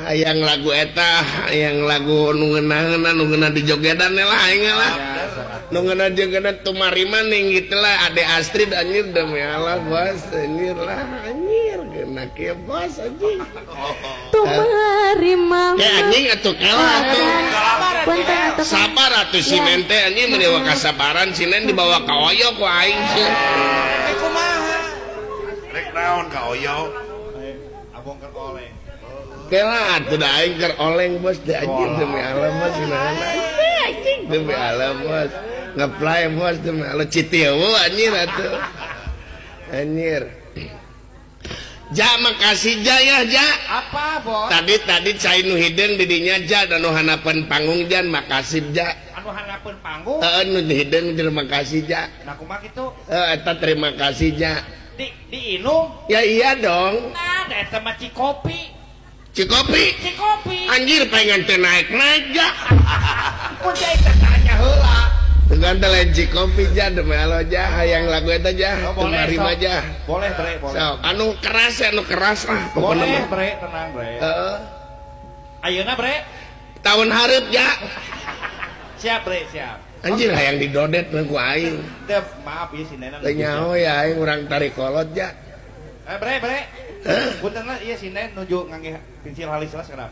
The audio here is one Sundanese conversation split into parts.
Hayang lagu eta, hayang lagu nu ngeunah, nu ngeunah di jogedan lah aing lah. Nu ngeunah jogedan tumarima ning gitu lah Ade Astrid anjir, demi Allah bos, anjir lah, anjir geuna kieu bos, anjing. Tumarima. Ya anjing atuh, kela atuh. Punten atuh. Sabar atuh si Neng teh anjing, meuni kasabaran si Neng dibawa ka oyo ku aing sih. Eh, kumaha? Rek naon ka oyo? Abong keur oleng. Kela atuh, da aing keur oleng bos teh, anjir, demi Allah bos, naon anjing, demi Allah bos, ngeplay bos, demi Allah citieu anjir atuh, anjir. Ja, makasih ja ya, ja. Apa, Bos? Tadi tadi cai nu hideung di dinya ja, dan nu hanapeun panggung jan, makasih ja. Anu hanapeun panggung? Heeh, nu hideung, terima kasih ja. Nah, kumaha kitu? Heeh, eta terima kasih ja. Di diinum? Ya iya dong. Nah, da eta mah Cikopi. Cikopi. Cikopi. Anjir, pengen teh naik-naik ja. Mun cai teh tanya heula. Tegan teh lain Cikopi ja, demi Allah ja, hayang lagu eta ja. Oh, boleh, Tumarima sok. Ja. Boleh, Bre, boleh. Sok, anu keras ya, anu keras lah pokoknya Boleh, mah. Bre, tenang, Bre. Heeh. Ayeuna, Bre. Tahun hareup ja. Siap, Bre, siap. Anjir, hayang didodet mah ku aing. Teu, maaf ya si Nenang. Teu nyaho ya aing urang tarik kolot ja. Eh, Bre, Bre. Hah? Punten lah, iya si Nen nuju ngangge pensil halis lah sekarang.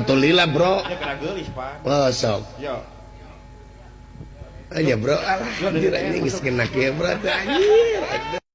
Atuh lila, Bro. Ya kena geulis, Pak. Oh, sok. Yo. Aja, Bro. Alah, anjir, anjing geus kena kieu, Bro, teh anjir.